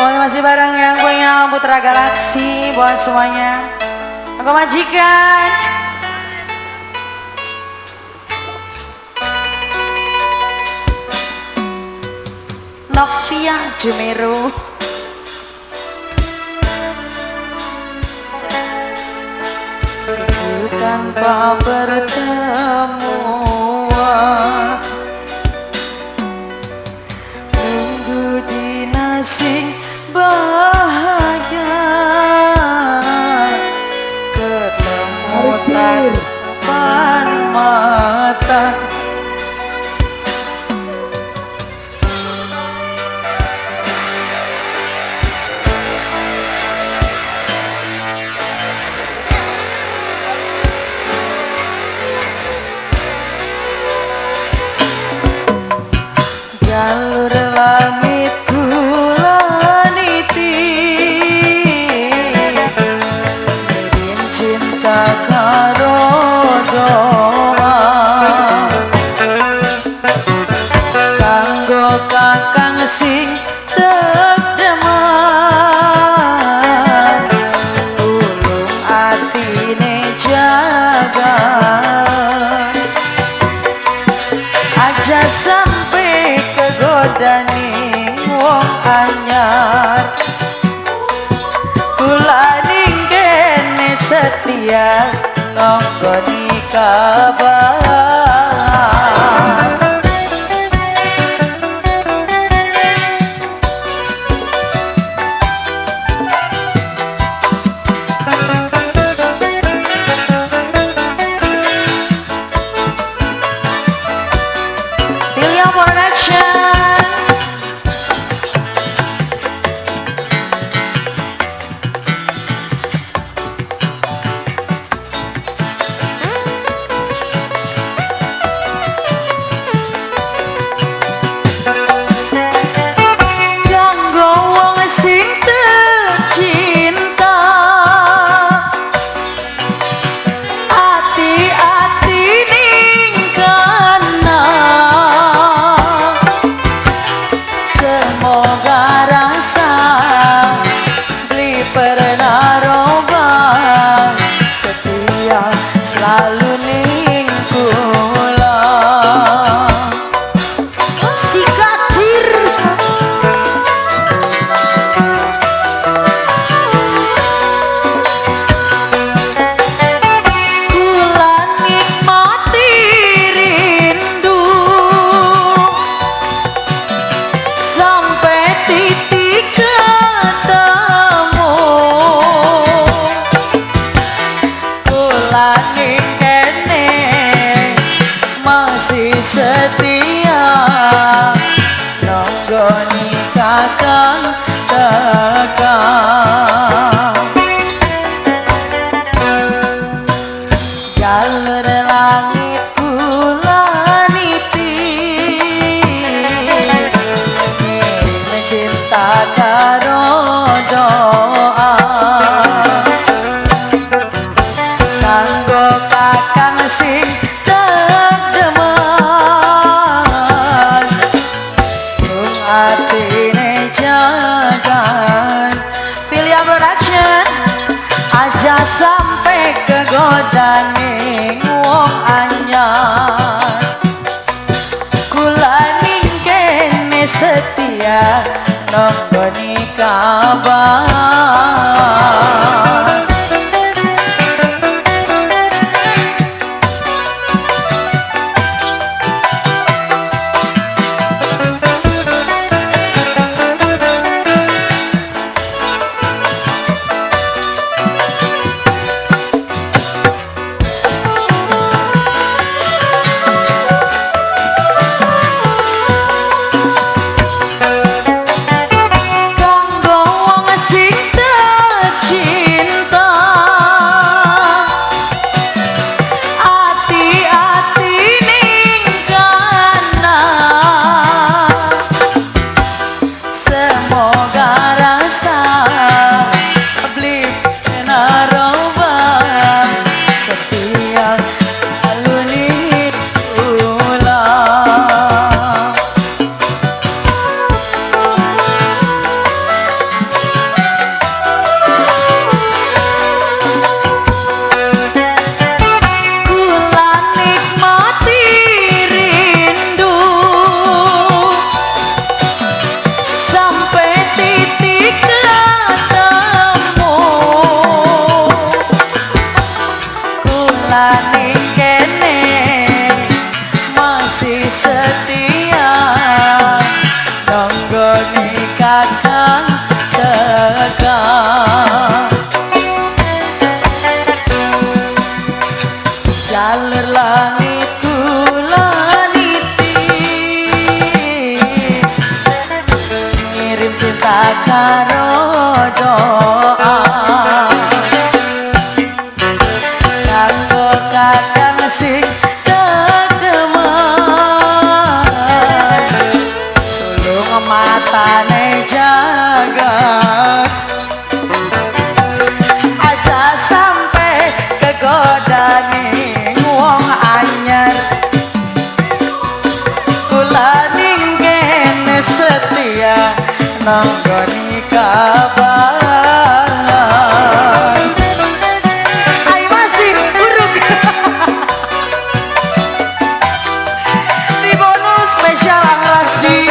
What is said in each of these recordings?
Pokoknya masih bareng yang punya Putra Galaksi buat semuanya. Aku majikan. Novia Jumero. Tanpa pertemuan, nunggu dinasing bahagia, ketemu depan mata. Jalur langit kula niti, ngirim cinta karo doa, kanggo kakang sing tedeman, tulung atine jaga, aja sampai kegodani wong anyar. Kula ning kene setia nonggoni kabar. William Production. Kanggo wong sing tercinta, ati-ati ning kana, semoga rasa beli pernah robah, setia selalu ning kula. Sikatir. Kula nikmati rindu sampai titik ketemu. Kula ning kene masih setia nonggoni kakang teka. Jalur langit kula niti, ngirim cinta karo doa, kanggo kakang sing tedeman, tung atine jagan. William Production. Aja sampai kegodane wong anyar. Kula ning kene setia nonggoni kabar. Kanggo wong sing tercinta, cinta karo doa. Kanggo kakang sing dedeman, tulung matane jaga, aja sampe kegodane wong anyar. Kula ning kene setia nanggoni kabar. Ayo masih buruk. Di bonus spesial Angrasdi.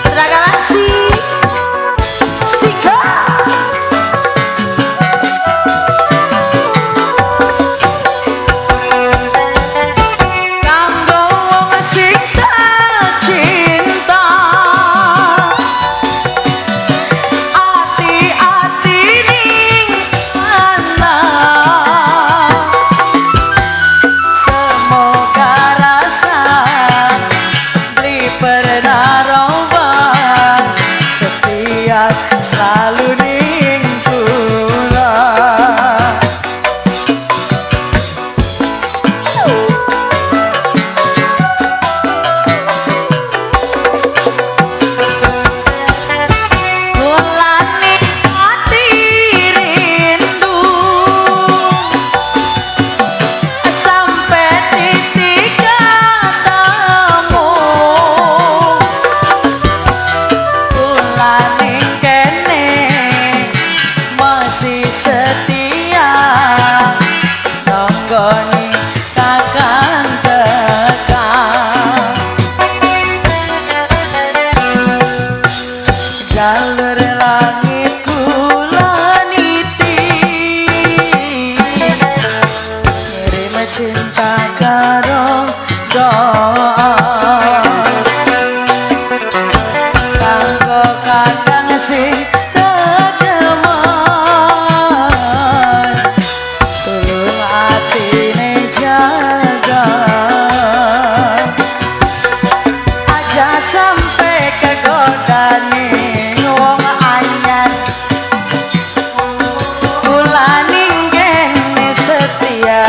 Putra Galaksi Sika. Kanggo wong sing tak cinta, ati-ati ning ana. Semoga rasa beli pernah robah, setia selalu ning kula. Kula nikmati rindu sampai titik ketemu. Kula ning kene masih setia nonggoni kakang tekan. Jalur langit kula niti, ngirim cinta karo doa. Kanggo kakang sing tedeman, tulung atine jaga, aja sampe kegodane wong anyar. Kula ning kene setia